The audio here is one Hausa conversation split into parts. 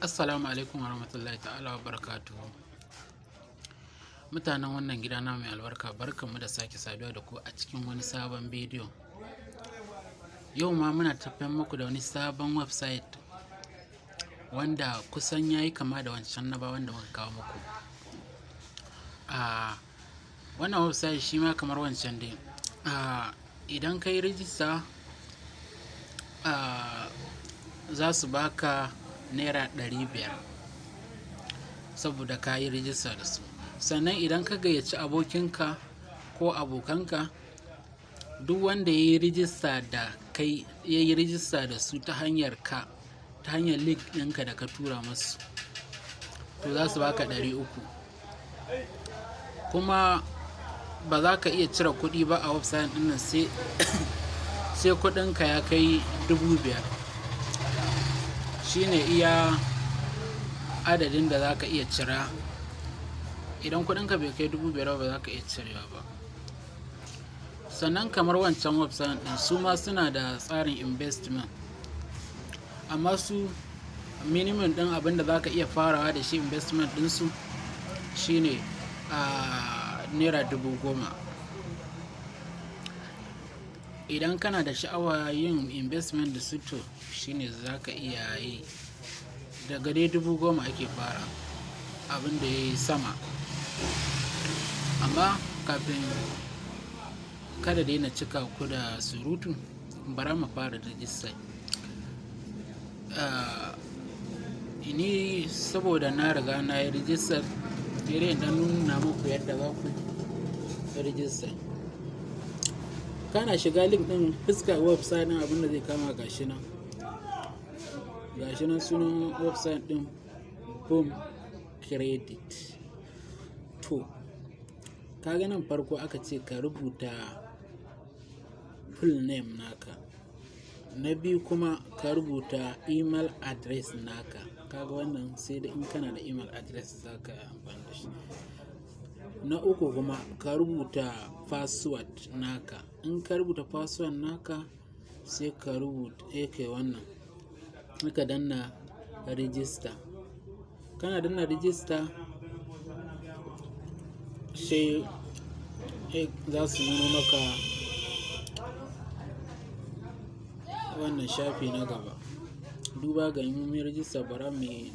Assalamu alaikum warahmatullahi ta'ala wa barakatuhu. Mutanen wannan gida na mai albarka, barkanmu da sake saduwa da ku a cikin wani sabon bidiyo. Yau ma muna tafiyar muku da wani sabon website wanda kusan ya yi kama da wancan na baya wanda muka kawo muku. A wannan website shi ma kamar wancan dai. Idan ka yi rijista, za su baka ₦500 saboda ka yi rijista da su. Sannan idan ka gayyaci abokinka ko abokanka, duk wanda ya yi rijista da kai, ya yi rijista da su ta hanyar ka, ta hanyar link ɗinka da ka tura masu, to za su baka 300. Kuma ba za ka iya cire kuɗi ba a website ɗin nan sai kuɗinka ya kai 5,000. Shine iya adadin da za ka iya cira. Idan kuɗinka bai kai 5,000 ba, ba za ka iya cirewa ba. Sannan kamar wancan website ɗin, su ma suna da tsarin investment. Amma su minimum ɗin abin da za ka iya farawa da shi investment ɗinsu shine ₦10,000. Idan kana da sha'awa yin investment da su, to shine za ka iya yi. Daga dai 10,000 ake fara, abin da ya yi sama. Amma kafin kada dai na cika ku da surutu, bara mu fara rijista. Ni saboda na riga na yi rijistar, sai dai in ɗan nuna muku yadda za ku yi rijista. Kana shiga link ɗin fuskar website ɗin, abin da zai kama gashi nan. Gashi nan sunan website ɗin, Boom Credit. To, ka ga nan farko aka ce ka rubuta full name naka. Na biyu kuma ka rubuta email address naka. Kaga wannan sai da in kana da email address za ka yi amfani da shi. Na uku kuma ka rubuta password naka. In ka rubuta password naka, sai ka rubuta, sai kai wannan. Sai ka danna register. Kana danna register, sai za su nuno maka wannan shafi na gaba. Duba ga mun yi register, bara muyi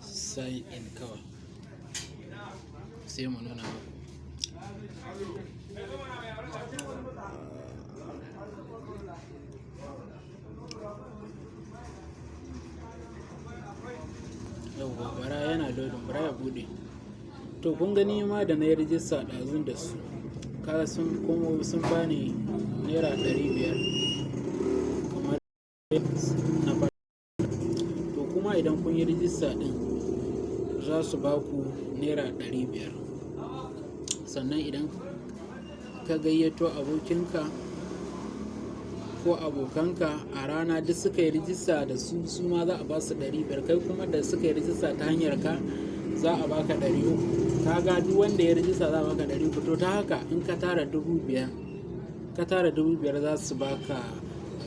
sign in kawai. Sai mu nuna muku. Yauwa, bara yana loading, bara ya buɗe. To, kun gani ma da na yi register ɗazun da su. Kaga sun komo sun bani ₦500 kamar na faɗa. To, kuma idan kun yi register ɗin, za su ba ku ₦500. Sannan idan ka gayyato abokinka ko abokanka a rana duk suka yi rijista da su, su ma za a ba su 500. Kai kuma da suka yi rijista ta hanyar ka, za a baka 300. Kaga duk wanda ya yi rijista za a baka 300. To, ta haka in ka tara 5,000, ka tara 5,000,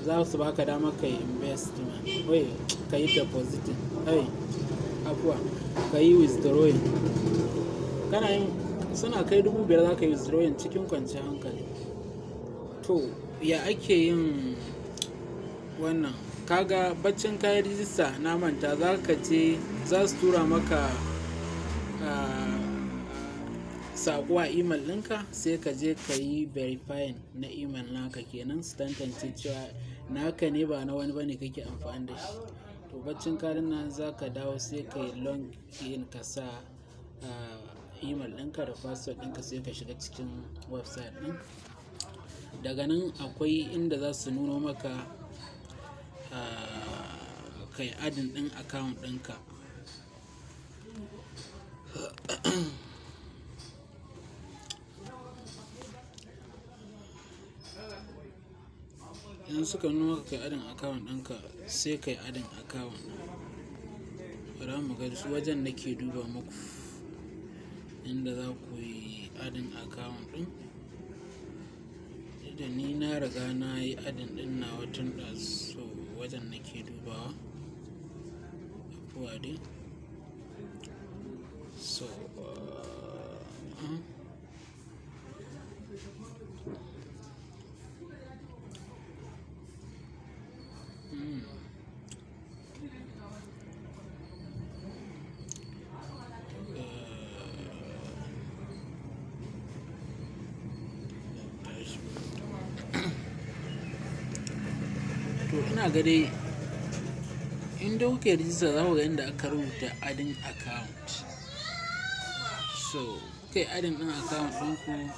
za su baka dama ka yi investment. Wai ka yi depositing. Ai, afuwa, ka yi withdrawing. Kana yin suna kai 5,000, za ka yi withdrawing cikin kwanciyar hankali. To, ya ake yin wannan? Kaga baccin ka yi rijista, na manta, za ka je za su tura maka saƙo a email ɗinka, sai ka je ka yi verifying na email naka kenan, su tantance cewa naka ne, ba na wani bane kake amfani da shi. To, baccin ka danna, za ka dawo sai ka yi log in, ka sa email ɗinka da password ɗinka, sai ka shiga cikin website ɗin. Daga nan akwai inda za su nuno maka ka yi adding ɗin account ɗinka. In suka nuno maka ka yi adding account ɗinka, sai ka yi adding account. Bara mu ga su wajen nake duba muku inda za ku yi adding account ɗin. Da ni na riga na yi adding ɗin nawa tun ɗazu, so wajen nake dubawa. Afuwa dai. So, To ina ga dai in dai kuka yi rijista za ku ga inda aka rubuta adding account. So kuka yi adding ɗin account ɗinku,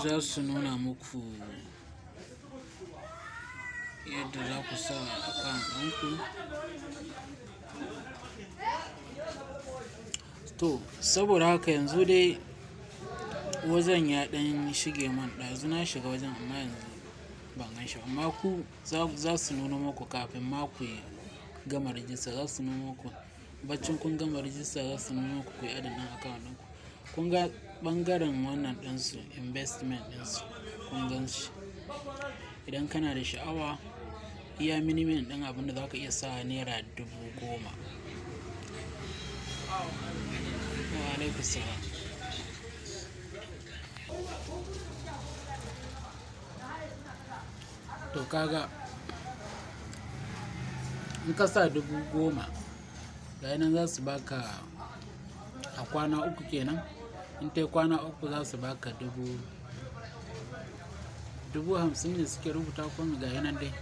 za su nuna muku yadda za ku sa account ɗinku. To saboda haka yanzu dai wajen ya ɗan shige man, ɗazu na shiga wajen amma yanzu ban gan shi ba. Amma ku za su nuna muku kafin ma ku gama rijista, za su nuna muku. Baccin kun gama rijista za su nuna muku kuyi adding ɗin account ɗinku. Kun ga ɓangaren wannan ɗinsu, investment ɗinsu, kun gan shi. Idan kana da sha'awa, iya minimum ɗin abin da za ka iya sa naira 10,000. Wa alaikum salam. To ka ga in ka sa 10,000, ga yanan za su ba ka a kwana uku kenan. In tayi kwana 3 za su ba ka 50,000 ne suke rubuta ko me, ga yanan dai.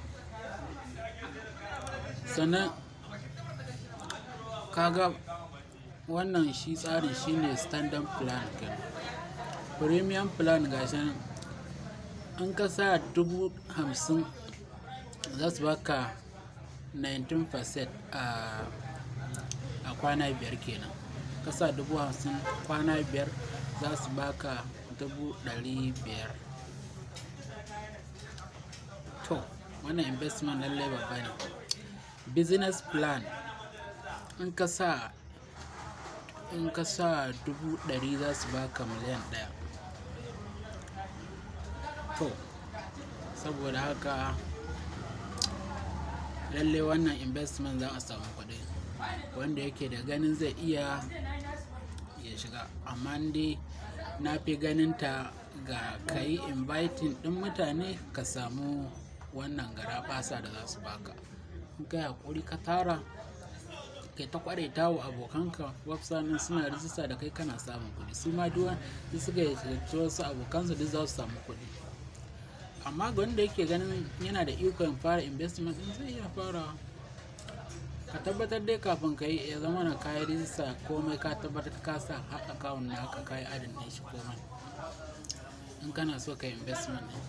Sannan ka ga wannan shi tsarin shine standard plan kenan. Premium plan ga shi nan, in ka sa 50,000 za su ba ka 19% a kwana 5 kenan. Ka sa 50,000 kwana 5 za su ba ka 500,000. To wannan investment lallai babba ne. Business plan, in ka sa 100,000 za su ba ka 1,000,000. To saboda haka lallai wannan investment za a samu kuɗi. Wanda yake da ganin zai iya ya shiga. Amma dai na fi ganinta ga ka yi inviting ɗin mutane ka samu wannan garaɓasa da za su ba ka. In ka yi haƙuri ka tara, kai ta ƙwaraita wa abokanka website ɗin suna rijista da kai kana samun kuɗi. Su ma duk wanda suka yi wasu abokansu duk za su samu kuɗi. Amma ga wanda yake ganin yana da ikon fara investment ɗin zai iya fara. Ka tabbatar dai kafin ka yi ya zama na ka yi rijista komai, ka tabbatar ka sa har account naka ka yi adding ɗin shi komai. In kana so ka yi investment ɗin,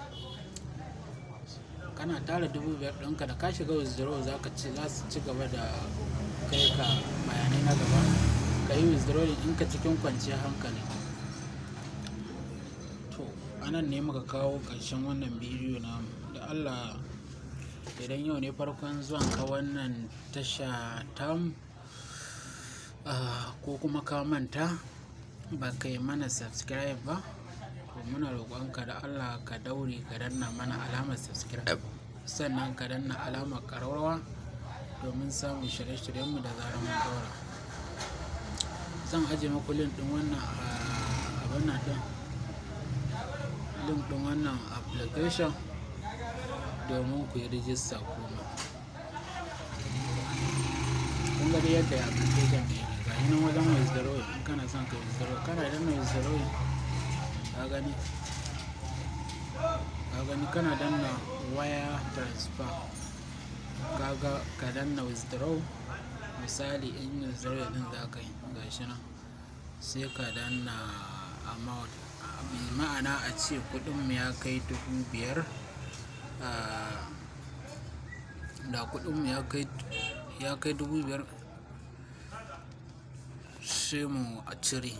kana tara 5,000 ɗinka, da ka shiga withdraw za ka ci, za su ci gaba da kai ka bayanai na gaba. Ka yi withdrawing ɗinka cikin kwanciyar hankali. To anan ne muka kawo ƙarshen wannan bidiyo namu. Da Allah, idan yau ne farkon zuwan ka wannan tasha tamu, ko kuma ka manta ba ka yi mana subscribe ba, to muna roƙon ka da Allah ka daure ka danna mana alamar subscribe. Sannan ka danna alamar ƙararrawa domin samun shirye-shiryenmu da zarar mun ɗaura. Zan ajiye muku link ɗin wannan abun nan ɗin, link ɗin wannan application domin ku yi rijista kuma. Kun ga dai yadda application ɗin yake. Ga shi nan wajen withdrawal, in kana son ka withdraw, kana danna withdrawal, ka gani? Ka gani kana danna wire transfer. Ka ga ka danna withdraw, misali in withdrawal ɗin za ka yi, ga shi nan. Sai ka danna amount. Ma'ana a ce kuɗin mu ya kai 5,000, da kuɗin mu ya kai 5,000 sai mu a cire.